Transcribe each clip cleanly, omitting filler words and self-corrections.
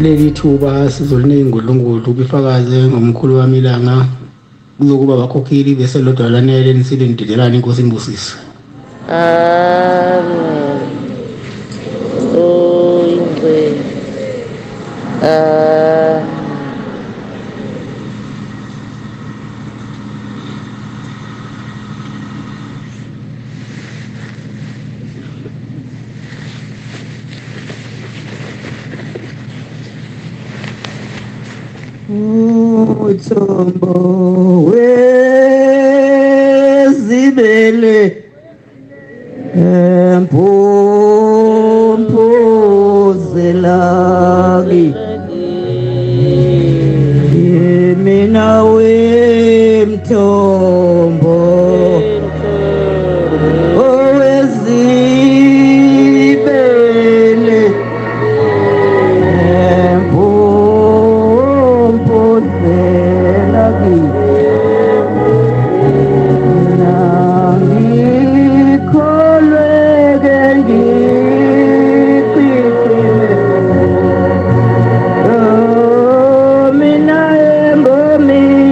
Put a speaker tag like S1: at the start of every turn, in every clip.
S1: Leli thuba sizolinika uNkulunkulu ubifakaze ngomkhulu wami ilanga kuzokuba bakhokheli bese lodwa lanele nisile nididelane inkosi inibusise.
S2: Amen. Oh, ingcwele.
S3: Umthombo wezibele empumpuzelaki mina wemthombo owezibele empumpuzelaki nangikholweke ngiqiqime mina engomile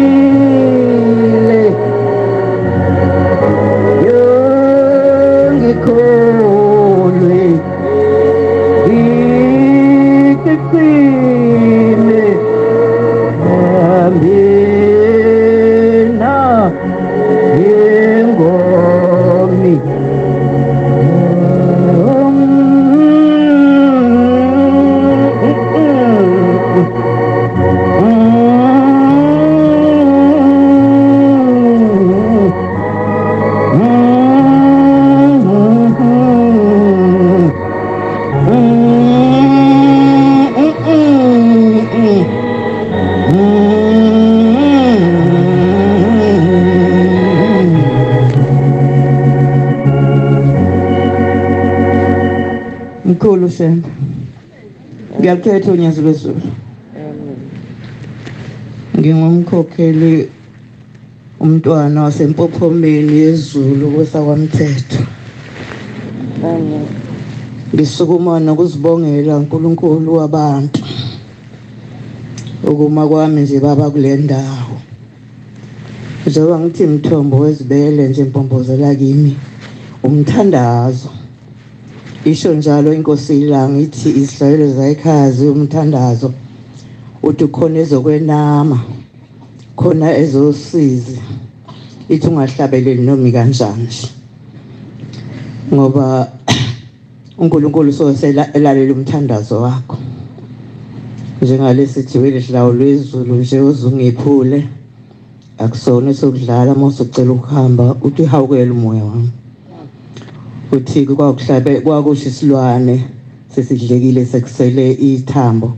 S3: yongikholwe ngiqiqime mina ingomi. Mkhulu Shembe, ngiyakhetha unyazi lwezulu. Ngingumkhokheli umntwana wasempophomeni yezulu kwesakwamthetho.
S2: Amen.
S3: Ngisukuma nokuzibongela uNkulunkulu wabantu. Ukuma kwami nje baba kule ndawo. Njengoba ngithi mthombo wezibele nje impompozela kimi umthandazo. Isho njalo inkosi ilanga ithi izihlabelo zayikhaya umthandazo uthi khona ezokwenama khona ezosizi ithi ungahlabeleli noma kanjani ngoba uNkulunkulu soselalela umthandazo wakho. Njengalesi jiwele hlawulwe izulu nje uzungiphule akusona sokudlala mawusucela ukuhamba uthi hawukela umoya wami. Uthi kwakuhlabe kwakusho isilwane sesidlekile sekusele ithambo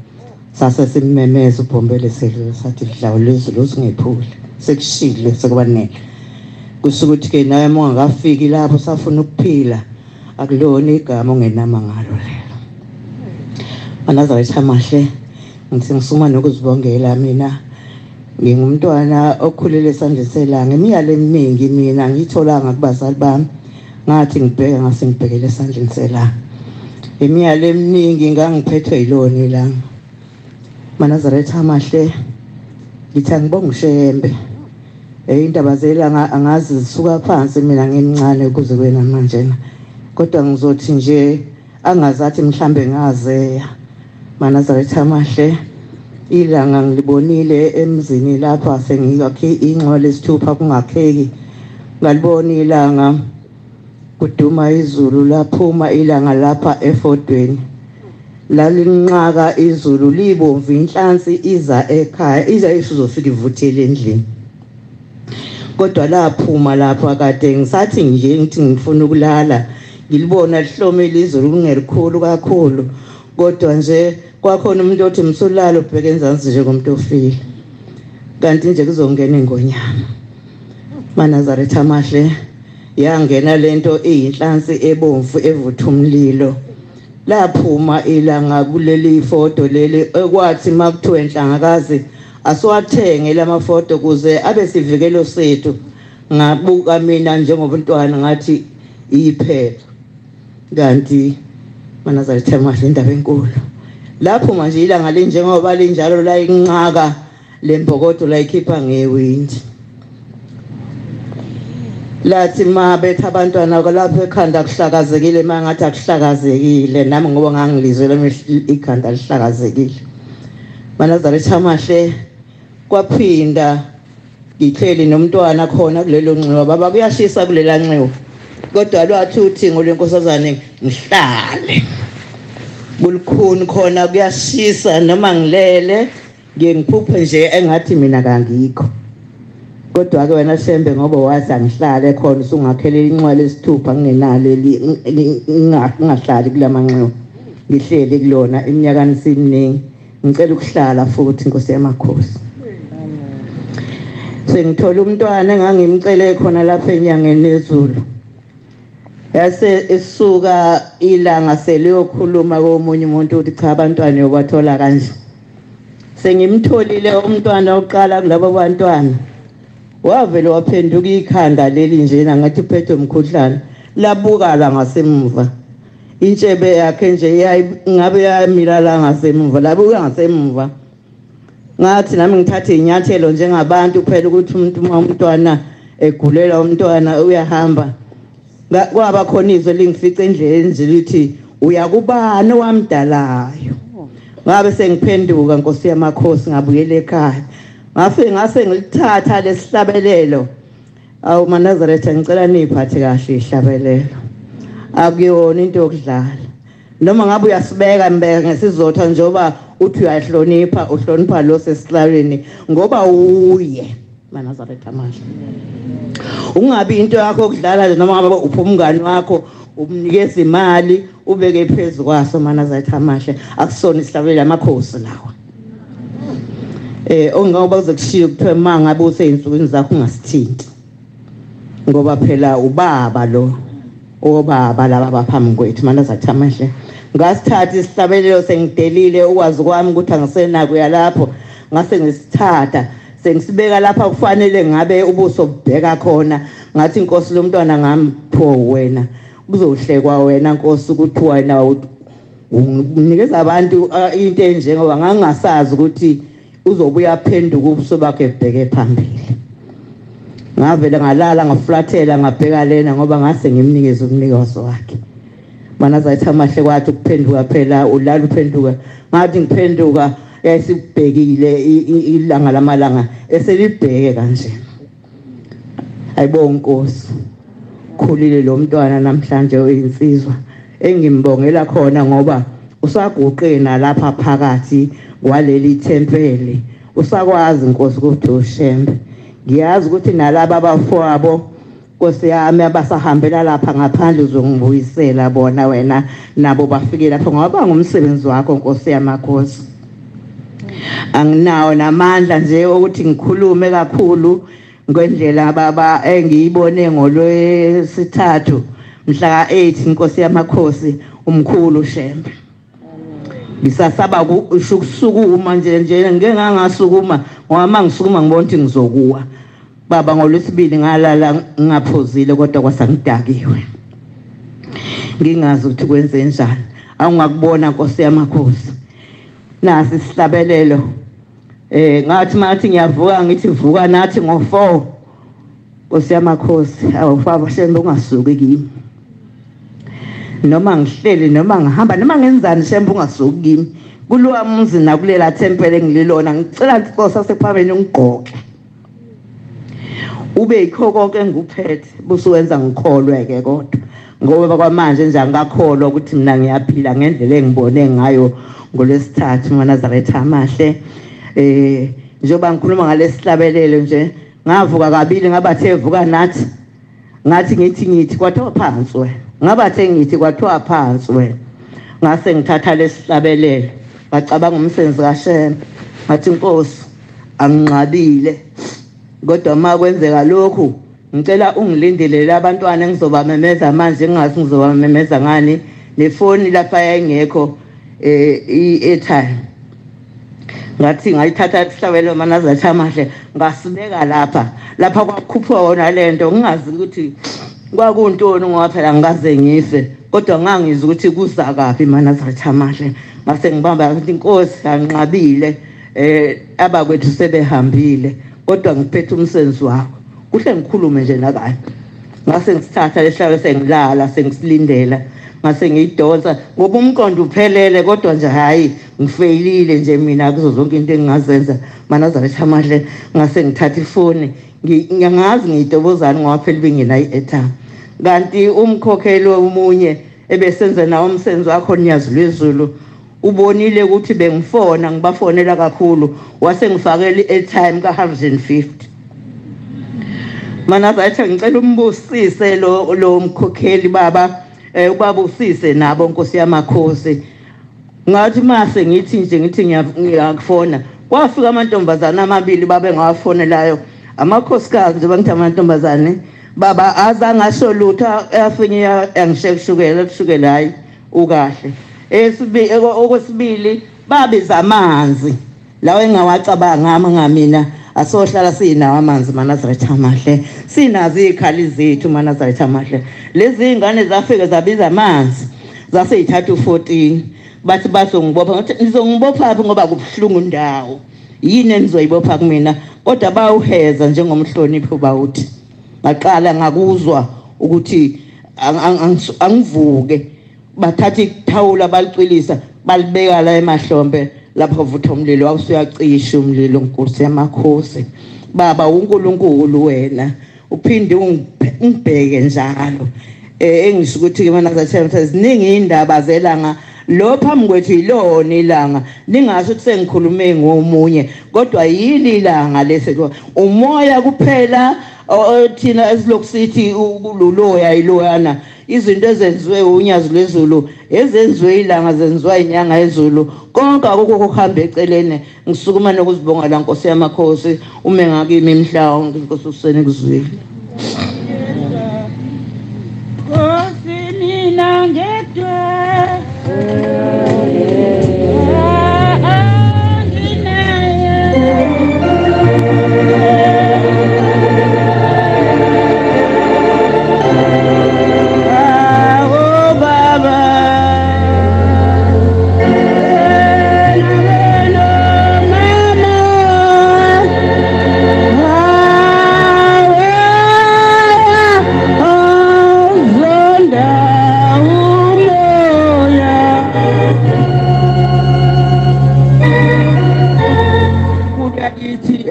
S3: sase simmemeza ubhombele selwe sathi dlawule izulu uzingephule sekushile sekubanele. Kusuka ukuthi ke naye uma ungakafiki lapho safuna ukuphila akulona igama ongenama ngalo lelo. Manazaretha amahle, ngithi ngisuma nokuzibongela mina. Ngingumntwana okhulele esandleni selanga imiyalo eminingi mina ngiyitholanga kubazali bami. Ngathi ngibheka ngase ngibhekele esandleni selanga imiyalo eminingi ngangiphethwe yilona ilanga. Manazaretha amahle, ngithi angibonge uShembe. Indaba zelanga angazi zisuka phansi mina ngimncane kuze kwena manje, kodwa ngizothi nje angazathi mhlambe ngazeya. Manazaretha amahle, ilanga ngilibonile emzini lapha sengiyakhe ingxola esithupha kungakheki. Ngalibona ilanga kuduma izulu laphuma ilanga lapha efodweni lalinqaka izulu libomvu inhlansi iza ekhaya iza isizofika ivuthele endlini. Kodwa laphuma lapha kade ngisathi nje ngithi ngifuna ukulala ngilibona lihlomile izulu kungelikhulu kakhulu, kodwa nje kwakhona umuntu othi msulalo ubheke enzansi nje komuntu ofile kanti nje kuzongena ingonyama. Manazaretha amahle, yangena lento iyinhlansi ebomvu evutha umlilo laphuma ilanga kuleli foto leli ekwathi makuthiwe enhlangakazi asiwathenge lamafoto kuze abe sivikelo sethu. Ngabuka mina njengobuntwana ngathi iphepha, kanti Manazaretha amahle indaba enkulu. Lapho manje ilanga linjengoba linjalo la inqaka lembokodo la ikhipha ngewindi. Lathi ma betha abantwana lapho ekhanda kuhlakazekile, mangathi akuhlakazekile nami ngoba ngangilizwe lami ikhanda lihlakazekile. Manazaretha amahle, kwaphinda ngihleli nomntwana khona kulelo nxiwa. Baba kuyashisa kulela nxiwa, kodwa lwathi uthingo lwenkosazane ngihlale kulukhuni khona kuyashisa, noma ngilele ngiye ngiphuphe nje engathi mina kangikho. Kodwa ke wena Shembe ngoba wathi angihlale khona, usungakhela inxwele lesithupha ngingenalo ngingahlali kulamanxiwa, ngihleli kulona iminyaka nisiningi. Ngicela ukuhlala futhi Nkosi yamakhosi. Sengithola umntwana engangimcele khona lapha enyangeni ezulu. Yase esuka ilanga seliyokhuluma komunye umuntu ukuthi cha abantwana yobathola kanje. Sengimtholile umntwana oqala kulabo bantwana, wavele waphenduka ikhanda leli njena ngathi uphethwe umkhuhlane, labuka la ngasemuva. Intshebe yakhe nje ngabe yamila la ngasemuva, labuka ngasemuva. Ngathi nami ngithathe inyathelo njengabantu phela ukuthi umuntu uma umntwana egulela umntwana uyahamba. Kwaba khona izwe lingifice endleleni nje lithi uyakubani owamdalayo. Ngabe sengiphenduka Nkosi yamakhosi, ngabuyela ekhaya. Ngafike ngase ngilithatha lesihlabelelo. Awu maNazaretha, ngicela niphathe kahle ihlabelelo, akuyona into yokudlala. Noma ngabe uyasibeka mbeka ngesizotha njengoba uthi uyahlonipha, uhlonipha lo sesihlalweni ngoba uye maNazaretha amahle. Ungabi into yakho okudlala nje, noma ngabe upha umngani wakho umnikeza imali ubeke phezulu kwaso. maNazaretha amahle, akusona isihlabelelo amakhosi lawa. Ongoba kuzokushiya kuthiwe mangabe useyinsukwini zakho ungasithinti, ngoba phela ubaba lo, obaba laba baphambi kwethu maNazaretha amahle. Ngasithatha isihlabelelo sengidelile ukwazi kwami ukuthi angisenako yalapho, ngase ngisithatha sengisibeka lapha kufanele ngabe ubuso bubheka khona. Ngathi Nkosi lo mntwana ngampho wena, kuzohlekwa wena Nkosi ukuthi wena unikeza abantu into enjengoba ngangasazi ukuthi uzobuya phenduka ubuso bakhe bheke phambili. Ngavele ngalala ngaflathela ngabheka lena ngoba ngase ngimnikeze umnikazi wakhe. Manazaretha amahle, kwathi ukuphenduka phela ulala uphenduka. Ngathi ngiphenduka yayisibhekile ilanga lamalanga eselibheke kanje. Ayibonga Nkosi, khulile lo mntwana namhlanje uyinsizwa engimbongela khona ngoba usaguqe nalapha phakathi kwaleli thempeli. Usakwazi Nkosi ukuthi uShembe. Ngiyazi ukuthi nalaba abafowabo Nkosi yami abasahambela lapha ngaphandle uzongibuyisela bona wena, nabo bafike lapho ngoba ngumsebenzi wakho Nkosi yamakhosi. Anginawo namandla nje ukuthi ngikhulume kakhulu ngendlela baba engiyibone ngolwesithathu mhla ka8 Nkosi yamakhosi umkhulu Shembe. Ngisasaba ukusukuma nje ngeke ngangasukuma ngoba mangisukuma ngibona ukuthi ngizokuwa. Baba ngolwesibili ngalala ngingaphuzile kodwa kwasangidakiwe, ngingazi ukuthi kwenze njani. Awungakubona Nkosi yamakhosi. Nasi isihlabelelo. Ngathi mathi ngiyavuka ngithi vuka nathi ngo4 Nkosi yamakhosi. Awufaba Shembe ungasuki kimi, noma ngihleli noma ngihamba noma ngenzani Shembe ungasuki kimi. Kulowa muzi nakulela thempeli engililona, ngicela Nkosi asephambeni ungigqoke ube yikho konke engikuphethe, busuwenza ngikholwe ke kodwa ngoba kwamanje nje angikakholwa ukuthi mina ngiyaphila ngendlela engibone ngayo ngolwesithathu maNazaretha amahle. Njengoba ngikhuluma ngalesihlabelelo nje ngavuka kabili, ngabathe vuka nathi, ngathi ngithi kwathiwa phansi wena, ngabathe ngithi kwathiwa phansi wena. Ngase ngithatha lesihlabelelo ngacabanga umsebenzi kaShembe, ngathi Nkosi anginqabile kodwa uma kwenzeka lokhu ngicela ungilindele labantwana engizobamemeza manje, ngingazi ngizobamemeza ngani, nefoni lapha yayingekho i-airtime. Ngathi ngayithatha isihlabelelo maNazaretha amahle ngasibeka lapha kwakhuphuka wona lento, ngingazi ukuthi kwakuntoni ngoba phela ngikaze ngife. Kodwa ngangizwa ukuthi kuza kabi maNazaretha amahle. Ngase ngibamba ukuthi inkosi anqabile, abakwethu sebehambile, kodwa ngiphethe umsebenzi wakho. Kuhle ngikhulume nje nabanye. Ngase ngisithatha lesihlalo sengilala sengisilindela, ngase ngiyidonsa ngoba umqondo uphelele, kodwa nje hayi ngifeyilile nje mina kuzo zonke into engingazenza maNazaretha amahle. Ngase ngithatha ifoni, ngiyangazi ngiyitobozana ngoba phela ibingenayo i-airtime. Kanti umkhokheli omunye ebesenza nawo umsebenzi wakho Nyazi Lwezulu ubonile ukuthi bengifona, ngibafonela kakhulu, wase ngifakela i-airtime ka-150. Manazaretha ngicela umbusise lo mkhokheli baba, ubabusise nabo Nkosi yamakhosi. Ngathi mase ngithi nje ngithi ngiyakufona, kwafika amantombazana amabili babe ngawafonelayo, amakhosikazi nje bangithi amantombazane baba azangasho lutho, afinye yangishekshukela kushukela, hayi ukahle. Okwesibili babiza amanzi lawo engawacabanga ngamina, asohlala sinawo amanzi maNazaretha amahle, sinazo izikhali zethu maNazaretha amahle. Lezi ingane zafika zabiza amanzi, zase yithatha u14, bathi bazongibopha. Ngathi nizongibopha phi ngoba kubuhlungu ndawo, yini enizoyibopha kumina? Kodwa bawuheza njengomhlonipho bawuthi. Ngaqala ngakuzwa ukuthi angivuke, bathatha ithawula balicwilisa balibeka la emahlombe lapho vutha umlilo, wawusuyacisha umlilo. Nkosi yamakhosi baba, uNkulunkulu wena uphinde ungibheke njalo. Engisho ukuthi ke maNazaretha ziningi indaba zelanga lo phambi kwethu, yilona ilanga, ningasho ukuthi sengikhulume ngomunye, kodwa yini ilanga lesi? Umoya kuphela thina esilokhu sithi luloya iloyana, izinto ezenziwe uNyazi Lwezulu, ezenziwe ilanga, zenziwa inyanga yezulu, konke akukho kuhamba eceleni. Ngisukuma nokuzibonga la Nkosi yamakhosi, ume ngakimi imhlawumbe Nkosi usene kuzwile.
S4: Nkosi mina ngedwa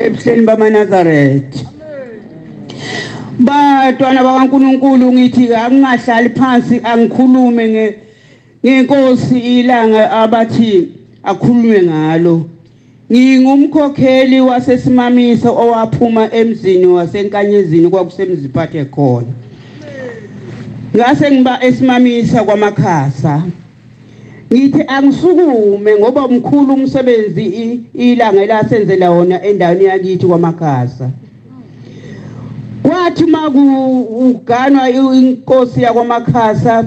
S5: ebuhleni bamaNazaretha. Bantwana bakaNkulunkulu, ngithi angingahlali phansi angikhulume ngenkosi ilanga abathi akhulume ngalo. Ngingumkhokheli waseSimamisa owaphuma emzini waseNkanyezini, kwakusemziphathe khona. Ngase ngiba eSimamisa kwaMakhasa. Ngithi angisukume ngoba umkhulu umsebenzi ilanga elasenzela wona endaweni yakithi kwaMakhasa. Kwathi makuganwa inkosi yakwaMakhasa,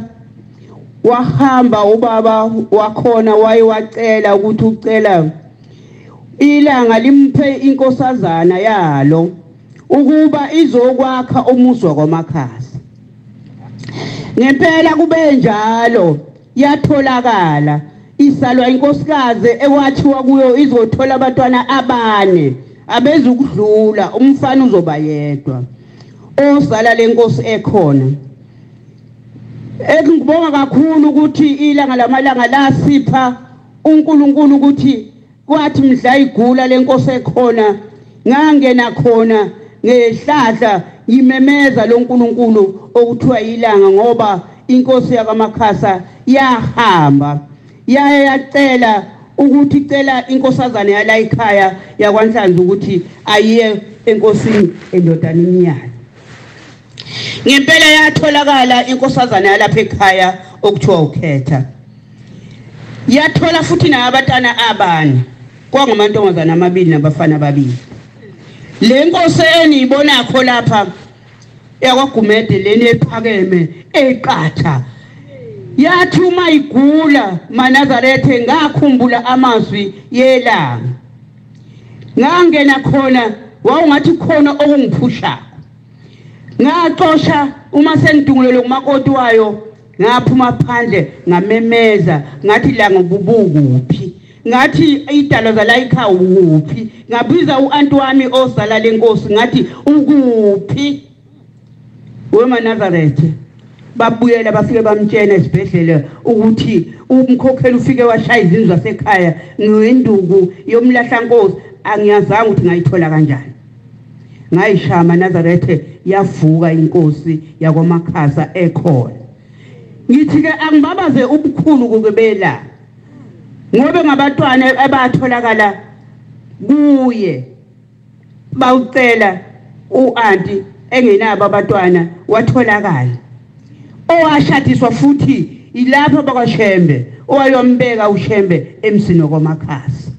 S5: wahamba ubaba wakhona wayewacela ukuthi ucela ilanga limphe inkosazana yalo ukuba izokwakha umuzi wakwaMakhasa. Ngempela kube njalo, yatholakala isalwa inkosikazi ekwathiwa kuyo izothola abantwana abane, abezukudlula umfana uzoba yedwa osala lenkosi ekhona. Engibonga kakhulu ukuthi ilanga lamalanga lasipha uNkulunkulu ukuthi kwathi mhla igula lenkosi ekhona, ngangena khona ngehlahla ngimemeza lo nkulunkulu okuthiwa ilanga, ngoba inkosi yakwaMakhasa yahamba yaye yacela ukuthi icela inkosazana yala ekhaya yakwaNhlanzi ukuthi ayiye enkosini endodaneni yayo. Ngempela yatholakala inkosazana yalapha ekhaya okuthiwa uKhetha. Yathola futhi nabatana abane, kwangamantombazana amabili nabafana ababili. Le nkosi eniyibonakho lapha yakwaGumede leni ephakeme eqatha, yathi uma igula maNazaretha ngakhumbula amazwi yelanga, ngangena khona wawungathi khona okungiphushako. Ngaxosha uma sengidungulele kumakoti wayo Ngaphuma phandle ngamemeza ngathi la ngobubukuphi, ngathi idalo zala ekhaya ukuphi, ngabiza uanti wami ozala lenkosi ngathi ukuphi. WemaNazaretha babuyela bafike bamtshena esibhedlela ukuthi umkhokheli ufike washaya izindlu zasekhaya ngenduku yomlahlankosi. Angiyazanga ukuthi ngayithola kanjani. Ngayishaya amaNazaretha, yavuka inkosi yakwaMakhasa ekhona. Ngithi ke angibabaze ubukhulu kukubela ngobe ngabatwana abatholakala kuye bawucela uanti engenabo abatwana watholakala. Owashadiswa futhi ilapho bakwaShembe owayombeka uShembe emsini kwaMakhasa.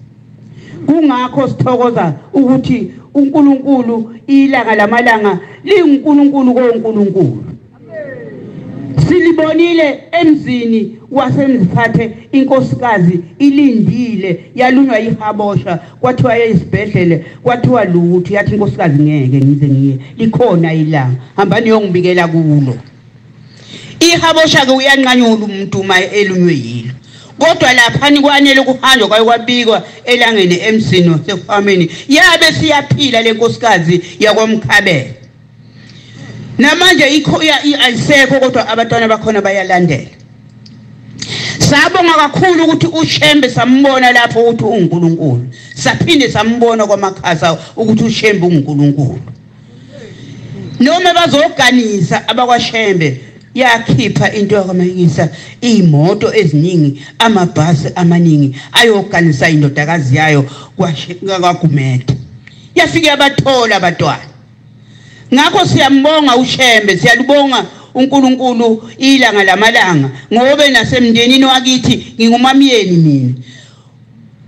S5: Kungakho sithokoza ukuthi uNkulunkulu ilanga lamalanga linguNkulunkulu koNkulunkulu. Silibonile emzini wasemziphathe inkosikazi ilindile, yalunywa ihabosha, kwathiwa yezibhedlele, kwathiwa lutho, yathi inkosikazi ngeke ngize ngiye, likhona ilanga, hambani yongibikela kulo. Ihabosha ke uyanqanyula umuntu uma elunywe yilo. Kodwa laphani kwanele ukuhanjwa kwaye kwabikwa elangeni emzini wasekuhameni, yabe siyaphila lenkosikazi yakwamkhabela. Namanje ikho ayisekho kodwa abantwana bakhona bayalandela. Sabonga kakhulu ukuthi uShembe sambona lapho ukuthi uNkulunkulu, saphinde sambona kwaMakhasa ukuthi uShembe uNkulunkulu. Noma bazoganisa abakwaShembe, yakhipha into yakwaMayisa imoto eziningi, amabhasi amaningi ayoganisa indodakazi yayo kwaGumede. Yafike yabathola abantwana. Ngakho siyambonga uShembe, siyalubonga uNkulunkulu ilanga lamalanga, ngobe nasemndenini wakithi ngingumamyeni mina.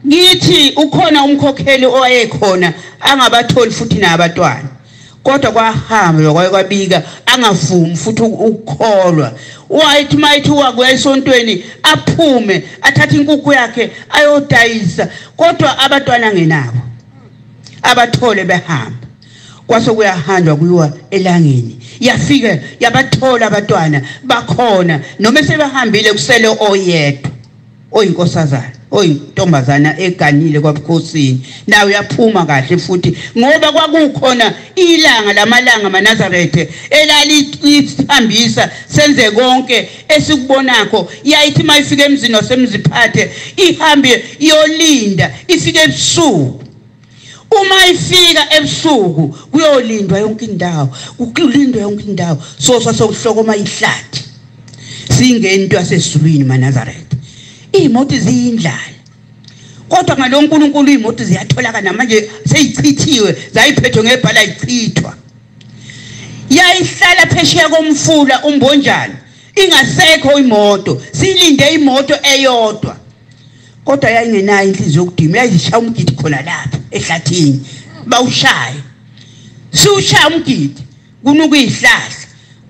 S5: Ngithi ukhona umkhokheli owayekhona angabatholi futhi nabatwana, kodwa kwahamba kwaye kwabika angavumi futhi ukukholwa. Wayethi mayithi wakuya esontweni aphume athathe inkukhu yakhe ayodayisa, kodwa abatwana ngenabo abathole behamba. Kwase kuyahanjwa kuyiwa elangeni, yafika yabathola abantwana bakhona, noma sebehambile kusele oyedwa oyinkosazana oyintombazana eganile kwabukhosini, nawe uyaphuma kahle futhi, ngoba kwakukhona ilanga lamalanga maNazaretha elalisihambisa senze konke esikubonakho. Yayithi mayifika emzini wasemziphathe ihambe iyolinda ifike ebusuku. Uma ifika ebusuku kuyolindwa yonke indawo, kulindwa yonke indawo, sosa sokuhlokoma ihlathi singento yasezulwini maNazaretha. Imoto ziyindlala, kodwa ngalo uNkulunkulu imoto ziyatholakala namanje, seyichithiwe, zayiphethwe ngebhala ichithwa. Yayihlala phesheya komfula uMbonjana, ingasekho imoto, silinde imoto eyodwa. Kodwa yayingenayo inhliziyo yokudima, yayishaya umgidi khona lapha ehlathini, bawushaya siwushaya umgidi kunuka izihlahla.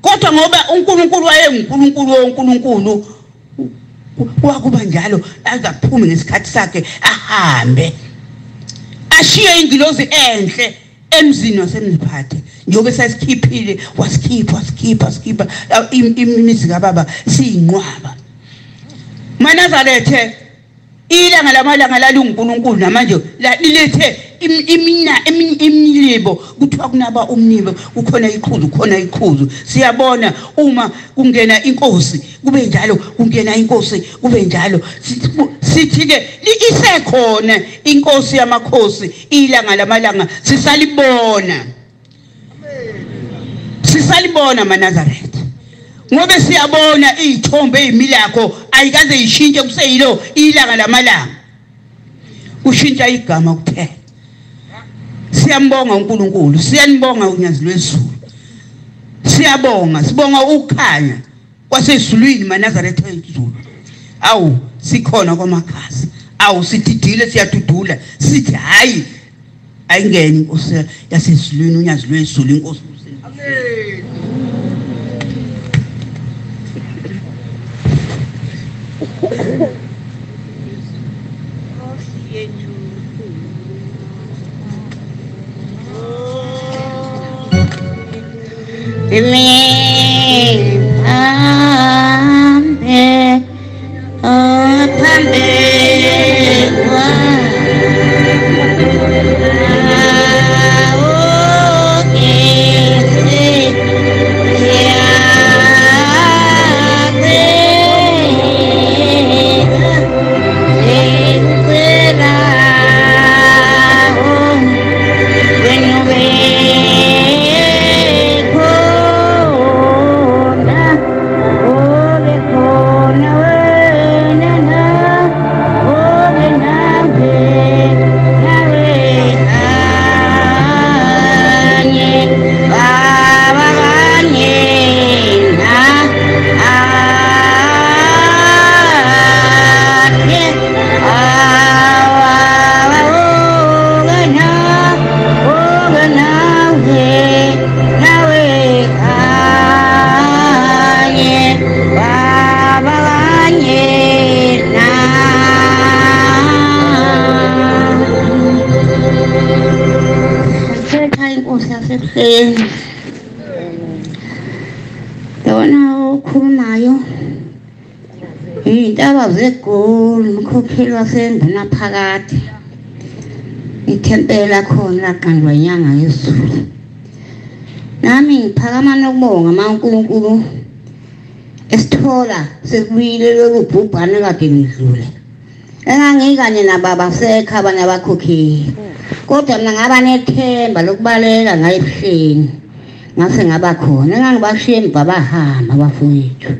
S5: Kodwa ngoba uNkulunkulu wayenguNkulunkulu woNkulunkulu, wakuba njalo azaphumi ngesikhathi sakhe ahambe ashiye ingilozi enhle emzini wasemziphathe. Njengoba sasikhiphile, wasikhipha wasikhipha wasikhipha imizi kababa siyinqwaba. MaNazaretha ilanga lamalanga lalunguNkulunkulu namanje lilethe imilibo, kuthiwa kunaba umnibo, kukhona iqhuzu, kukhona iqhuzu. Siyabona uma kungena inkosi kube njalo, kungena inkosi kube njalo. Sithi ke isekhona inkosi yamakhosi, ilanga lamalanga sisalibona, sisalibona maNazaretha, ngobe siyabona izithombe ezimilakho ayikaze ishintshe, kuseyilo ilanga lamalanga, kushintsha igama kuphela. Siyambonga uNkulunkulu, siyanibonga unyazi lwezulu, siyabonga, sibonga ukukhanya kwasezulwini maNazaretha ezulu. Awu sikhona kwaMakhasa, awu sididile, siyadudula, sithi hayi ayingene inkosi yasezulwini, unyazi lwezulu, inkosi.
S6: Amen.
S4: Amen. Ebuhleni. Lona okhulumayo iy'ntaba zeGoli, umkhokheli wasenduna phakade. Ithempeli lakhona laqanjwa inyanga yezulu. Nami ngiphakama nokubonga ma uNkulunkulu esithola sekubuyile lolu bhubhane kade ngidlule. Engangikanye nababa sekho abanye abakhokheli. Kodwa mina ngaba nethemba lokubaleka ngaye ebuhleni. Ngase ngaba khona, engangibashiya emva bahamba abafowethu.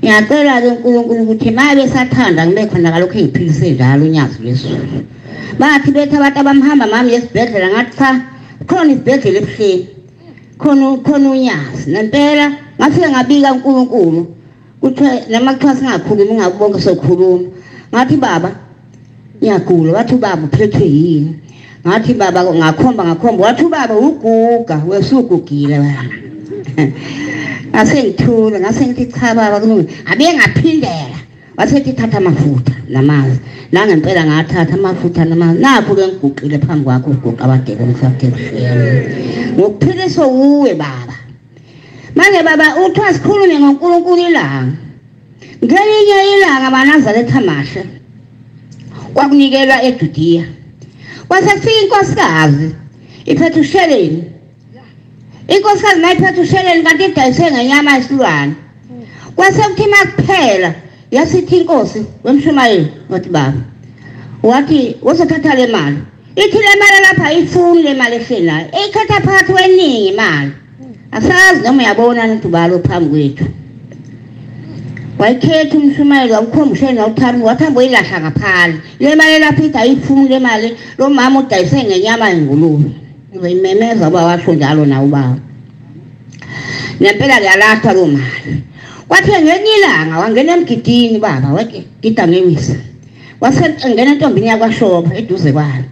S4: Ngiyacela-ke uNkulunkulu ukuthi uma besathanda ngibe khona kalokhu engiphilise njalo unyazi lwezulu. Bathi bethi abantu abamhamba mami esibhedlela, ngathi cha, khona isibhedlela ebuhleni, khona unyazi. Nempela ngafike ngabika uNkulunkulu, kuthiwe noma kuthiwa singakhulumi ngabe bonke sokhuluma. Ngathi baba ngiyagula, wathi ubaba uphethwe yini? Ngathi baba ngakhomba, wathi ubaba uguga, wesugugile wena. Ngase ngithula, ngase ngithi cha baba kulungile. Abe ngaphindela, wasethi thatha amafutha namanzi. Nangempela ngathatha amafutha namanzi. Nakho-ke ngiguqile phambi kwakho, uguqa abadele ngisathe ebuhleni. Ngokuphiliswa wuwe baba. Manje baba uthiwa sikhulume ngoNkulunkulu ilanga. Ngelinye ilanga amaNazaretha amahle kwakunikelwa eJudiya. Kwase kufika inkosikazi iphethe usheleni. Inkosikazi mayiphethe usheleni kanti idayise ngenyama yesilwane. Kwase kuthi makuphela yasithi inkosi wemshumayeli, wathi baba, wathi wozothatha le mali. Ithi le mali lapha ayifuni le mali ehleli nayo, ikhetha phakathi kweningi imali. Asazi noma uyabona ukuthi ubalo phambi kwethu. Wayikhetha umshumayeli, wawukhomba usheleni, wawuthanda, wathi hamba uyilahla ngaphandle. Le mali lapha ithi ayifuni le mali, lo mama udayise ngenyama yengulube. Uzoyimemeza uba washo njalo nawe ubaba. Nempela-ke yalahlwa loo mali. Kwathi ngelinye ilanga wangena emgidini baba, wagida ngemisa. Wase engena entombini yakwaShoba eduze kwayo.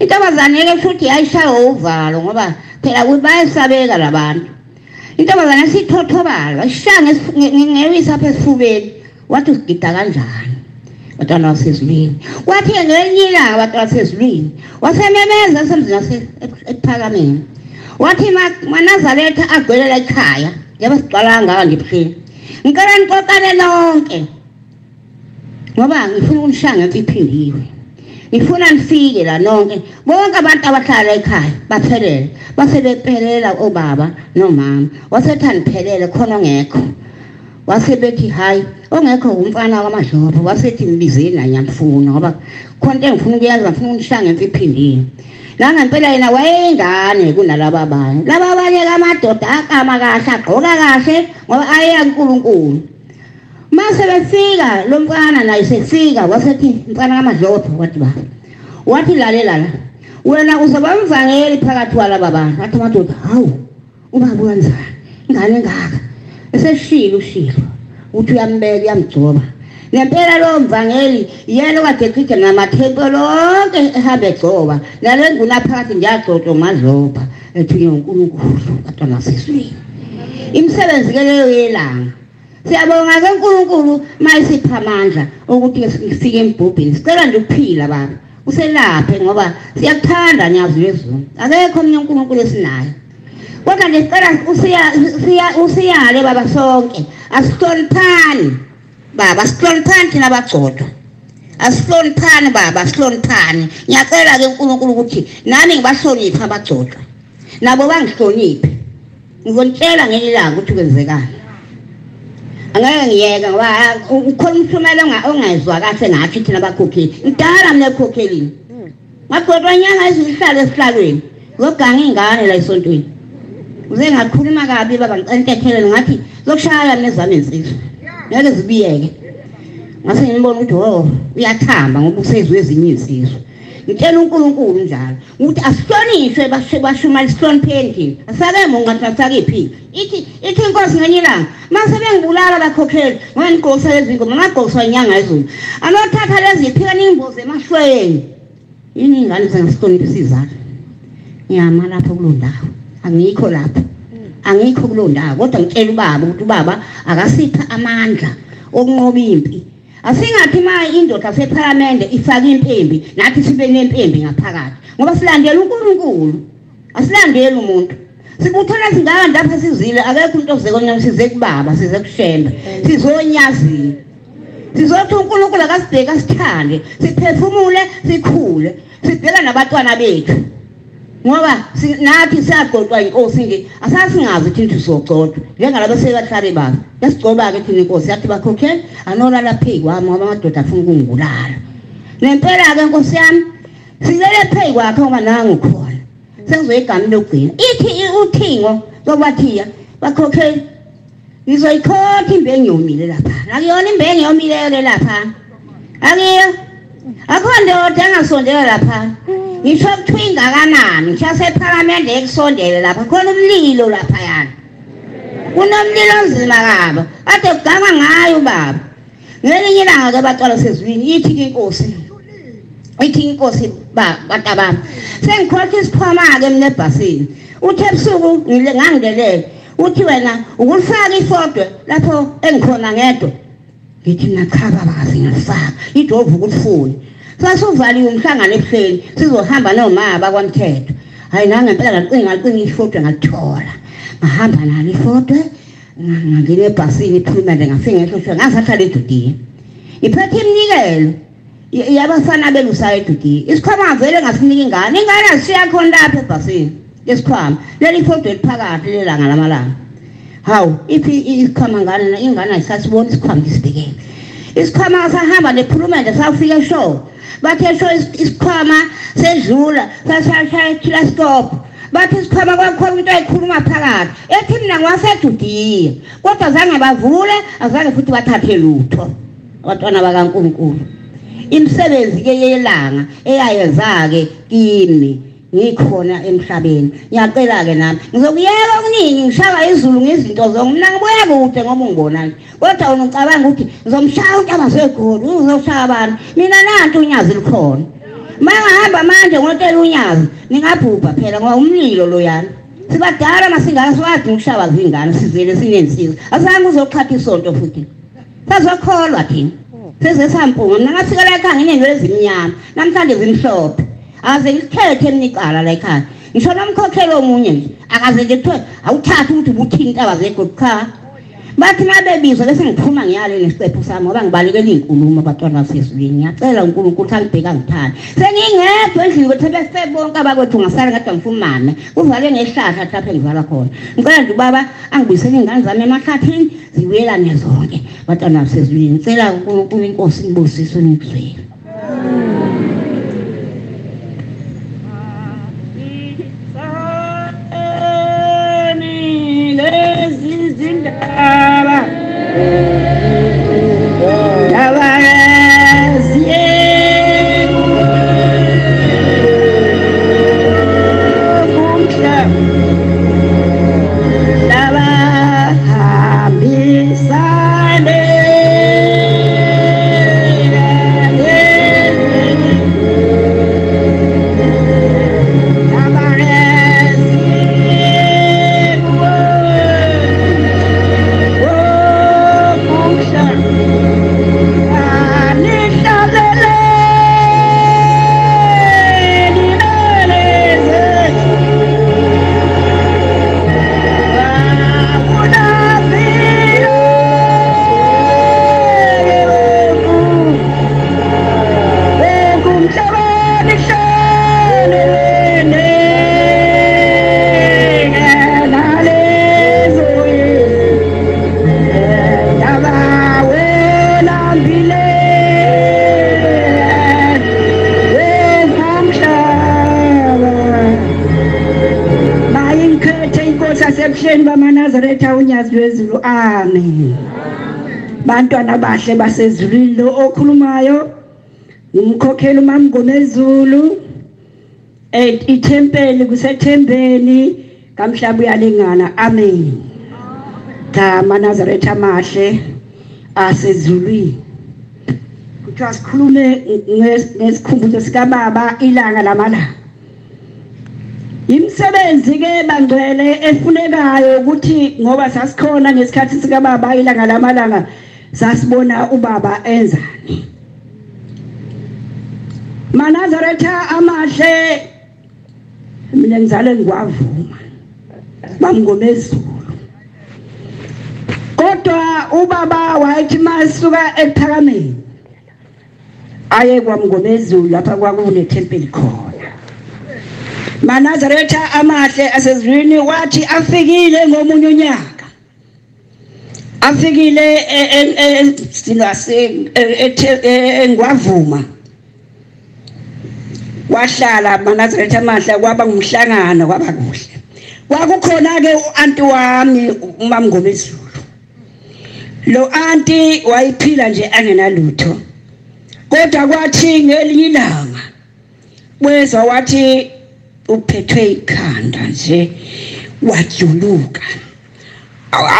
S4: Intombazane-ke futhi yayishaywa uvalo ngoba phela bayesabeka la bantu. Intombazane sithothobala, wayishaya ngewisa apha esifubeni. Wathi usigida kanjani? Bantwana basezulwini. Kwathi ngelinye ilanga bantwana basezulwini, wasememeza esemzini ekuphakameni. Wathi maNazaretha agcwelela ekhaya, njengoba sigcwala kangaka nje ebuhleni. Ngicela nixoxane nonke ngoba ngifuna ukunishaya ngempi iphindiwe. Ngifuna nifike la nonke, bonke abantu abahlala ekhaya baphelele. Base bephelela obaba nomama. Wasethi aniphelele khona ongekho. Wase bethi hayi ongekho umfana wamadlobo. Wasethi ngibizeni la ngiyamfuna ngoba khona into engifuna ukuyenza, ngifuna ukunishaya ngempi iphindiwe. Nangempela yena wayeyingane kunalaba abanye. Laba abanye amadoda akama kahle, agqoka kahle ngoba ayeya kuNkulunkulu. Mase befika lo mfana naye sefika, wasethi mfana kaMadlopho, wathi baba, wathi lalela la, wena uzoba umvangeli phakathi kwalaba bantu. Wathi amadoda, hawu ubaba wenzani ingane engaka? Eseshilo ushilo uthi uyambeka uyamgcoba. Ngempela lo mvangeli yena okade echitha namathempeli onke ehambe egcoba, nale nguna phakathi ngiyagcotshwa uMadlopha ethunywe uNkulunkulu bantwana basezulwini. Imisebenzi ke leyo yelanga. Siyabonga ke uNkulunkulu mayisipha amandla ukuthi sifike embhubhini. Sicela nje ukuphila baba, uselaphe ngoba siyakuthanda nyazi lwezulu. Akekho omnye uNkulunkulu esinaye. Kodwa nje sicela usiyale baba sonke, asihloniphani baba, sihloniphani thina abagcotshwa. Asihloniphani baba, sihloniphani. Ngiyacela ke uNkulunkulu ukuthi nami ngibahloniphe abagcotshwa, nabo bangihloniphe. Ngizonitshela ngelinye ilanga ukuthi kwenzekani. Angeke ngiyeke ngoba ukhona umshumelo ongezwa kahle ngathi thina abakhokheli. Ngidala mina ekhokhelini. Ngagcotshwa inyanga ezihlala esihlalweni, ngoganga ingane la esontweni. Uze ngakhuluma kabi baba, ngicela intethelelo, ngathi zokushaya mina ezami insizwa. Ngeke zibiyeke. Ngase ngibona ukuthi oh uyathamba ngoba usezwe ezinye insizwa. Ngitshela uNkulunkulu njalo ukuthi asihlonishwe bashumayela, sihlonipheni thina. Asake mungathi asake iphika. Ithi inkosi ngenye ilanga mase bengibulala abakhokheli ngoba nigqokisa lezi ngoma, ngagqokiswa inyanga yezulu. Anothatha lezi iphika ningimboze emahlweni. Yini ingane sengisihlonipha isizathu. Ngiyama lapho kuloo ndawo. Angikho lapho. Angikho kuloo ndawo kodwa ngitshela ubaba ukuthi ubaba akasipha amandla okunqoba impi. Asingathi ma indoda sephalamende ifake impembi nathi sibe nempembi ngaphakathi ngoba silandela uNkulunkulu, asilandeli umuntu. Sibuthana singaka lapha sizile, akekho umuntu ozekonya, size kubaba, size kuShembe, sizonyazini. Sizothi uNkulunkulu akasibheke asithande, siphefumule, sikhule, sibheka nabatwana bethu. Ngoba nathi siyagqoqwa inkosi nje, asasingazi ukuthi sizogcotshwa njengalabo sebahlale bazi. Yasigcoba-ke thina inkosi yathi bakhokhele anolala phezu kwami ngoba amadoda afuna ukungibulala. Nempela-ke nkosi yami silele phezu kwakhe ngoba nangu khona. Sengizoyigama lokugcina. Ithi uthingo lokwaThiya bakhokhele ngizoyikhotha imbenge yomile lapha. Akuyona imbenge yomileyo lapha. Akiyo. Akho ndoda engasondela lapha. Ngisho kuthiwa ingakanani, ngisho sephalamende ekusondele lapha, khona umlilo laphayana. Kunomlilo onzima kabi, ade kuganga ngayo baba. Ngelinye ilanga-ke bacala sezulwini, ithi inkosi, ithi inkosi bantabami, sengikhotha isikhwama-ke mina ebhasini. Uthi ebusuku ngangidelele, uthi wena ukulifaka ifodwe lapho engikhona ngedwa. Ngithi mina cha baba, kaze ngilifaka, idovu ukulifuna. Sasuvaliwe umhlangano ebuhleni, sizohamba nomama bakwamthetho. Hayi nangempela ngalicinga ifodwe ngalithola. Ngahamba nalo ifodwe, ngangena ebhasini iphumele ngafike ngehlohlwe ngasahlala eJudiya. Ngiphethe iminikelo yabafana belusayo eJudiya. Isikhwama vele ngasinika ingane, ingane asishiya khona lapha ebhasini lesikhwama. Leli fodwe eliphakathi lelanga lamalanga. Hawu, iphi isikhwama ngane, ingane ayisasibona isikhwama ngisibhekele. Isikhwama sahamba nephulumende safika eshow. Bathi eshow isikhwama sedlula, sashaya stop. Bathi isikhwama kwakhona into ayikhuluma phakathi. Ethi mina ngiwaseJudiya. Kodwa zange bavule, azange futhi bathathe lutho. Abantwana bakaNkulunkulu. Imisebenzi ke yelanga eyayenza-ke kimi ngikhona emhlabeni. Ngiyacela-ke nami ngizokuyeka okuningi, ngishaya izulu ngezinto zonke. Mina ngibuya kude ngoba ungibona nje, kodwa wena ucabanga ukuthi ngizomshaya untaba zegoli, uzoshaya abantu. Mina nanti unyazi lukhona. Uma ngahamba manje ngotela unyazi ningabhubha phela ngoba umlilo loyana. Sibadala masingaka siwadinga ukushaya zingane, sizele sinensiza. Azange uzoqhatha isonto futhi. Sazokholwa thina. Seze sampunga. Mina ngafika la ekhaya nginenwele ezimnyama, namhlanje zimhlophe. Aze ngikhethe mina icala la ekhaya. Ngisho nomkhokhelo omunye nje, akaze nje kuthiwe awuthathe ukuthi ubuthini intaba zegoli, cha. Bathi mabebizwa bese ngiphuma ngiyale nesiqephu sami ngoba ngibalekela iy'nkulumo abantwana basezulwini. Ngiyacela uNkulunkulu ukuthi angibheke angithande. Sengingedwa endlini kwethu bese bonke abakwethu ngasala ngadwa ngifumame. Kuvalwe ngesihlahla lapho engivalwa khona. Ngicela nje ubaba angibuyisele iy'ngane zami emahlathini zibuyelane zonke abantwana basezulwini. Ngicela uNkulunkulu inkosi inibusise nikuzwele.
S6: Unyazi lwezulu, amen. Bantwana bahle basezulwini, lo okhulumayo ngumkhokheli uMamngomezulu. Ithempeli kusethembeni kamhlaba uyalingana, amen. Cha maNazaretha amahle asezulwini, kuthiwa sikhulume ngesikhumbuzo sikababa ilanga lamalanga. Imisebenzi ke bangcwele efunekayo ukuthi ngoba sasikhona ngesikhathi sikababa ilanga lamalanga, sasibona ubaba enzani. MaNazaretha amahle, mina ngizale ngiwavuma. Bamngomezulu. Kodwa ubaba wayethi masuka ekuphakameni aye kwaMngomezulu lapha kwakunethempeli khona. Manazaretha amahle asezulwini wathi afikile ngomunye unyaka, afikile engwavuma, wahlala Manazaretha amahle, kwaba ngumhlangano, kwaba kuhle. Kwakukhona ke uanti wami uMamngomezulu. Lo anti wayiphila nje angenalutho, kodwa kwathi ngelinye ilanga wezwa wathi uphethwe ikhanda nje, wajuluka,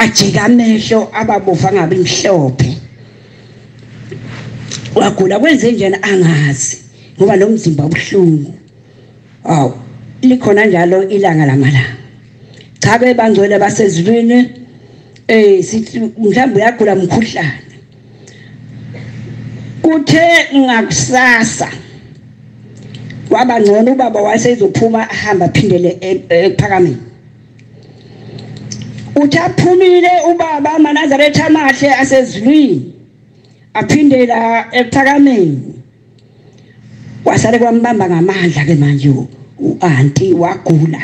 S6: ajika amehlo ababovu angabe mhlophe, wagula. Kwenze njani angazi, ngoba lo mzimba ubuhlungu. Awu, likhona njalo ilanga lamalanga. Cha ke bangcwele basezulwini, sithi mhlawumbe uyagula umkhuhlane. Kuthe ngakusasa kwaba ngcono, ubaba wayesezophuma ahamba aphindele ekuphakameni. Uthi aphumile ubaba Manazaretha amahle asezulwini aphindela ekuphakameni, wasale kwambamba ngamandla ke manje uanti, wagula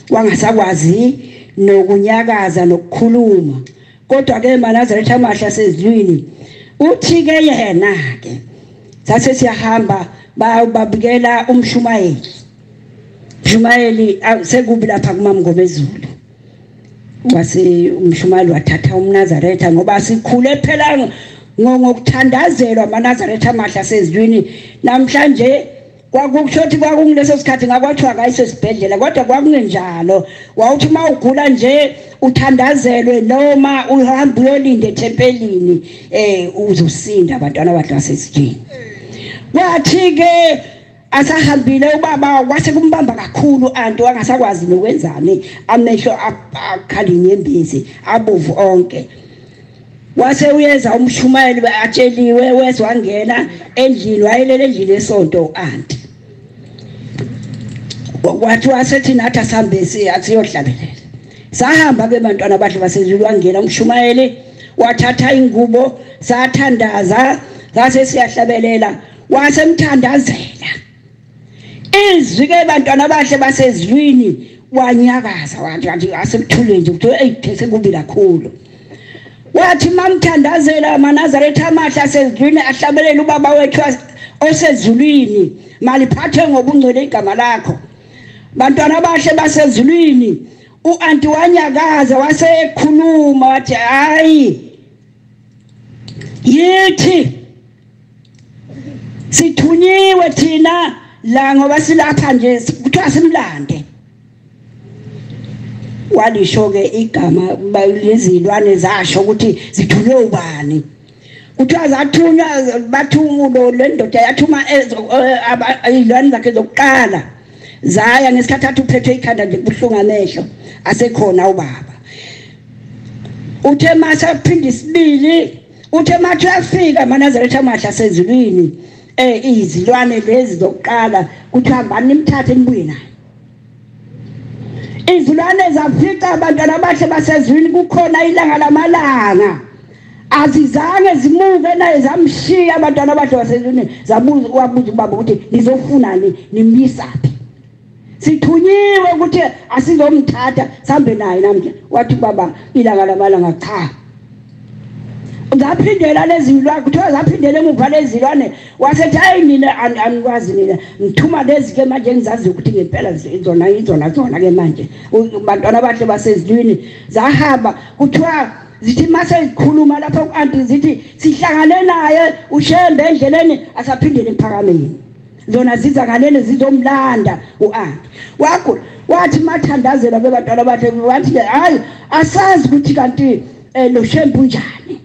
S6: wangasakwazi nokunyakaza nokukhuluma. Kodwa ke Manazaretha amahle asezulwini uthi ke yena ke sase siyahamba babikela umshumayeli. Umshumayeli sekubi lapha kuMamngomezulu, wase umshumayeli wathatha umNazaretha, ngoba sikhule phela ngokuthandazelwa amaNazaretha amahle asezulwini. Namhlanje kwakusho ukuthi kwakunguleso sikhathi ngakwathiwa kayisesibhedlela, kodwa kwakungenjalo. Wawuthi uma ugula nje uthandazelwe noma uhambe uyolinda ethempelini, uzosinda abantwana abahle basezulwini. Kwathi ke asahambile ubaba, kwase kumbamba kakhulu anti, wangasakwazi nokwenzani, amehlo akhala inyembezi abovu onke. Wase uyeza umshumayeli atsheliwe, wezwa wangena endlini, wayelele endlini esonto anti. Wathi wasethi nathi asambe siyohlabelela. Sahamba ke bantwana abahle basezulu, wangena umshumayeli wathatha ingubo, sathandaza, sase siyahlabelela, wasemthandazela. Izwi ke bantwana abahle basezulwini wanyakaza, wathi asemthuleni nje kuthiwa eyi sekubi kakhulu. Wathi mamthandazela amaNazaretha amahle asezulwini ahlabelela ubaba wethu osezulwini, maliphathwe ngobungcwele igama lakho. Bantwana abahle basezulwini, uanti wanyakaza wasekhuluma wathi hayi, yithi sithunyiwe thina la ngoba silapha nje kuthiwa simlande. Walisho ke igama lezilwane zasho ukuthi zithunywe ubani. Kuthiwa zathunywa, bathumulo le ndoda yathuma izilwane zakhe zokuqala, zaya ngesikhathi athi uphethwe ikhanda nje kubuhlungu amehlo, asekhona ubaba. Uthe masaphinda isibili, uthe mathi uyafika amaNazaretha amahle asezulwini, izilwane lezi zokuqala kuthiwa hambani nimthathe nibuye naye. Izilwane zafica abantwana abahle basezulwini kukhona ilanga lamalanga, azizange zimuke naye, zamshiya abantwana abahle basezulwini. Zabuza, wabuza ubaba ukuthi nizofunani, nimyisaphi? Sithunyiwe ukuthi asizomthatha sambe naye namhla. Wathi baba ilanga lamalanga cha. Zaphindela lezi zilwane, kuthiwa zaphindela emuva lezi zilwane. Wasethi hayi nina anikwazi nina, ngithuma lezi ke manje engizaziyo ukuthi ngempela izona izona zona ke manje bantwana abahle basezulwini. Zahamba, kuthiwa zithi mase zikhuluma lapha ku-anti zithi sihlangane naye uShembe endleleni asaphindele emphakameni. Zona ziza ngalele zizomlanda u-anti. Wakho wathi mathandazela bebantwana abahle, wathi hayi asazi ukuthi kanti lo Shembe unjani,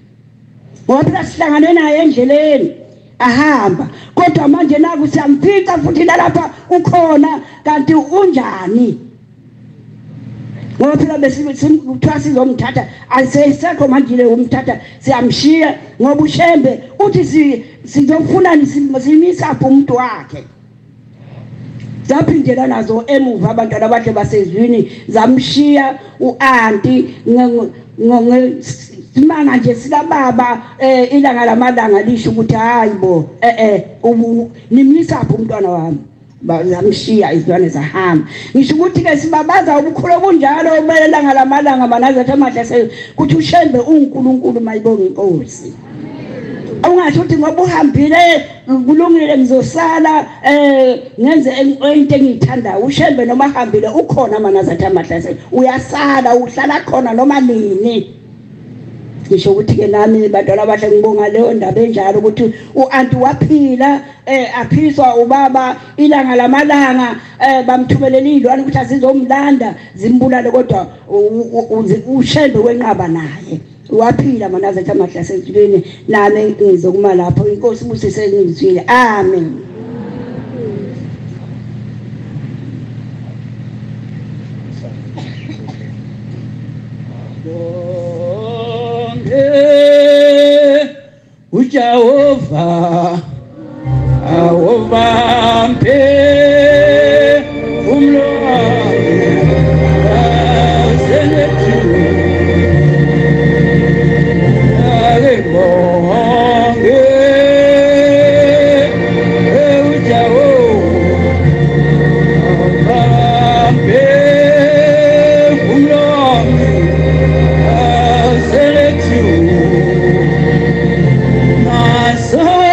S6: ngoba phela sihlangane naye endleleni ahamba, kodwa manje naku siyamfica futhi nalapha ukhona, kanti unjani? Ngoba phela kuthiwa sizomthatha, asesekho manje le umthatha, siyamshiya ngoba uShembe uthi sizofunani, simisaphi umuntu wakhe. Zaphindela nazo emuva abantwana abahle basezwini, zamshiya u-anti simanga nje sikababa. Ilanga lamalanga lisho ukuthi hayi bo, nimnisaphi umntwana wami. Zamshiya izilwane zahamba. Ngisho ukuthi ke sibabaza ubukhulu obunjalo belanga lamalanga manazathi amahle kuthi uShembe uNkulunkulu mayibonga inkosi. Ungasho ukuthi ngoba uhambile kulungile ngizosala ngenze into engiyithandayo. uShembe noma ahambile ukhona manazathi amahle, uyasala uhlala khona noma nini. Ngisho ukuthi ke nami bantwana abahle ngibonga leyo ndaba enjalo ukuthi u-anti waphila, aphiswa ubaba ilanga lamalanga, bamthumelela iy'lwane ukuthi azizomlanda zimbulale, kodwa uShembe wenqaba naye waphila manazathi amahle asezulwini. Nami ngizokuma lapho, inkosi ibusise ngizwile. Amen.
S7: uJehova awubambe umlomo waselethu bonge uJehova awubambe umlomo waselethu masasondela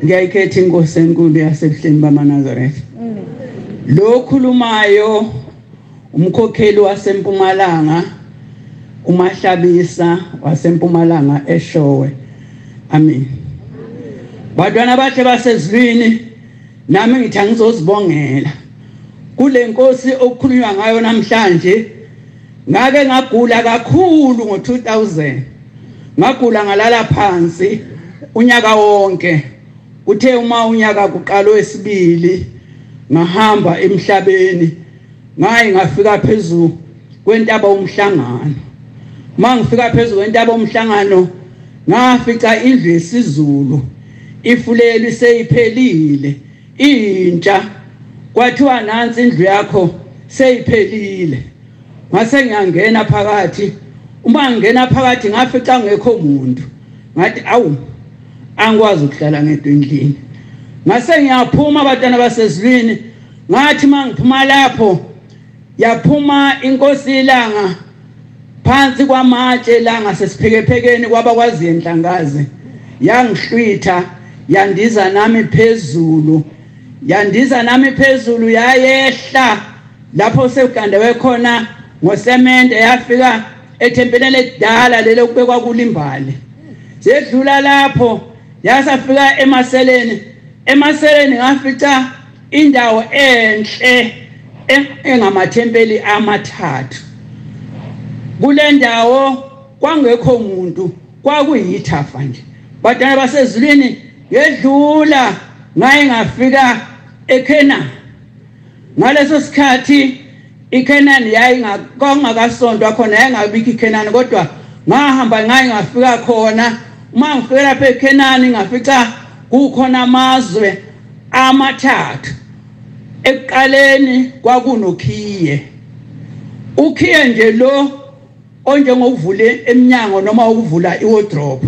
S7: Ngiyayikhetha inkosi enkulu yasebuhleni bamaNazaretha. Lo khulumayo umkhokheli waseMpumalanga uMahlabisa waseMpumalanga eShowe. Amen. Bantwana abahle basezulwini, nami ngithi angizozibongela kule nkosi okukhulunywa ngayo namhlanje. Ngake ngagula kakhulu ngo-2000, ngagula ngalala phansi unyaka wonke. Kuthe uma unyaka kuqala wesibili ngahamba emhlabeni, ngayi ngafika phezulu kwentaba umhlangano. Mangifika phezulu kwentaba umhlangano ngafica indlu yesiZulu ifuleli seyiphelile intsha. Kwathiwa nansi indlu yakho seyiphelile. Ngase ngiyangena phakathi. Uma ngingena phakathi ngafica ngekho umuntu. Ngathi awu, angikwazi ukuhlala ngedwa endlini. Ngase ngiyaphuma abantwana basezulwini. Ngathi mangiphuma lapho yaphuma inkosi ilanga phansi kwamatshe langa sesiphekephekeni kwabakwazi enhlangazi, yangihlwitha yandiza nami phezulu, yandiza nami phezulu yayehla lapho sekugandewe khona ngosemente, yafika ethempeleni elidala lelo kubekwa kulimbali. Sedlula lapho yasafika emaseleni. Emaseleni ngafica indawo enhle engamathempeli amathathu. Kule ndawo kwangekho umuntu, kwakuyithafa nje. Badala basezulwini ngedlula ngaye ngafika eKenani. Ngaleso sikhathi iKenani yayingakasondwa khona, yayingabikho iKenani, kodwa ngahamba ngaye ngafika khona. Uma ngifika lapha eKenani ngafica kukhona amazwe amathathu. Ekuqaleni kwakunokhiye. Ukhiye nje lo onjengokuvula eminyango noma ukuvula iwardrobe.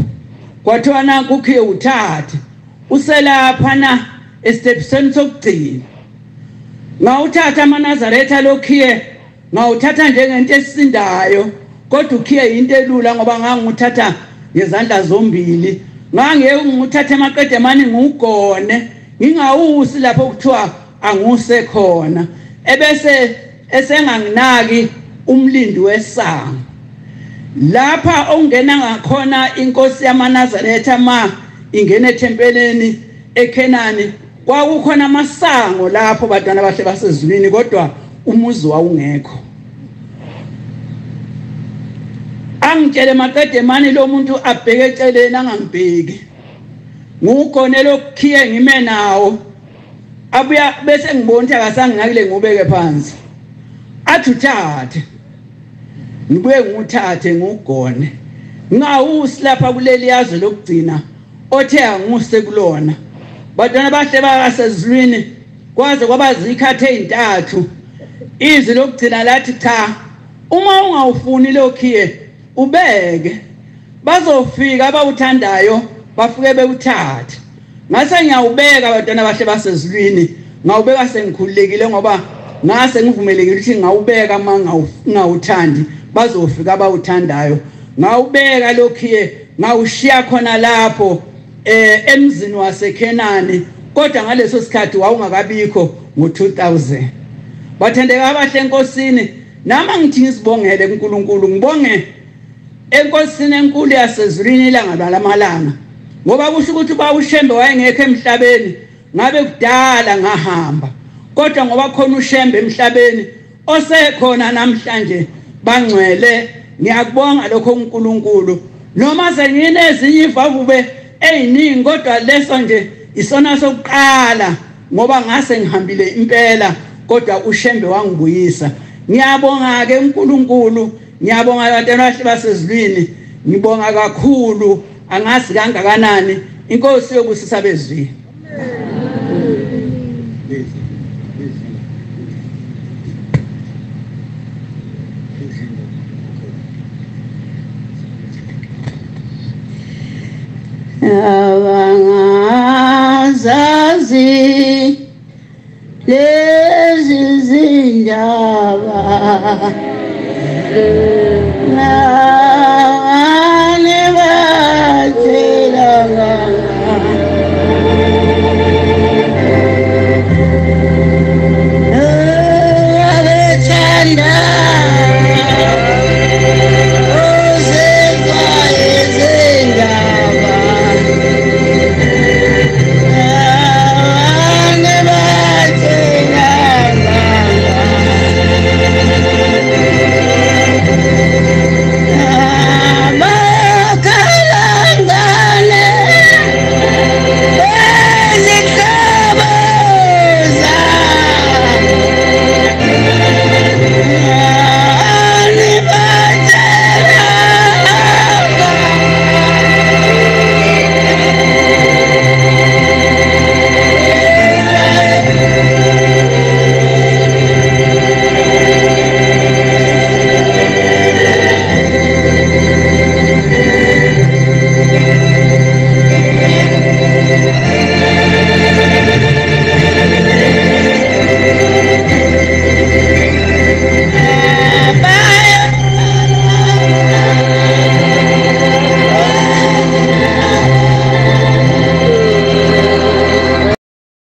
S7: Kwathiwa nanku ukhiye uthathe uselapha na estepseni sokugcina. Ngawuthatha amaNazaretha lokhiye, ngawuthatha njengento esindayo, kodwa ukhiye into elula ngoba nganguthatha ngezandla zombili. Ngangeke nguthathe amaqede mani ngugone, ngingawusi lapho kuthiwa anguse khona. Ebese esenganginaki umlindi wesango. Lapha ongena ngakhona inkosi yamaNazaretha ma ingena ethempeleni eKenani Kwakukhona amasango lapho bantwana bahle basezulwini, kodwa umuzi wawungekho. Angitshele maqede mani lo muntu abheke eceleni angangibheki, ngugone lokhiye ngime nawo, abuya bese ngibona ukuthi akasanginakile, ngubeke phansi, athi uthathe, ngibuye nguthathe ngugone. Ngawusi lapha kuleli yazwe lokugcina othe anguse kulona. Bantwana bahle basezulwini, kwaze kwaba zikhathi ezintathu. Izwi lokugcina lathi cha, uma ungawufuni lokhiye ubeke, bazofika abawuthandayo bafike bewuthathe. Ngase ngiyawubeka bantwana bahle basezulwini, ngawubeka sengikhululekile ngoba ngase ngivumelekile ukuthi ngawubeka uma ngawuthandi, bazofika abawuthandayo. Ngawubeka lokhiye, ngawushiya khona lapho emzini waseKhenani, kodwa ngaleso sikhathi wawungakabikho ngo-2000. Bathandeka abahle enkosini, nami ngithi ngisibongele kuNkulunkulu, ngibonge enkosini enkulu yasezulwini ilanga lamalanga, ngoba kusho ukuthi uba uShembe wayengekho emhlabeni ngabe kudala ngahamba, kodwa ngoba khona uShembe emhlabeni osekhona namhlanje, bangcwele, ngiyakubonga lokho uNkulunkulu. Noma senginezinye ivavube eziningi, kodwa leso nje isona sokuqala, ngoba ngase ngihambile impela, kodwa uShembe wangibuyisa. Ngiyabonga ke uNkulunkulu, ngiyabonga abantwana bahle basezulwini, ngibonga kakhulu, angazi kangakanani. Inkosi yobusisa bezwini.
S4: Abangazazi lezi zindaba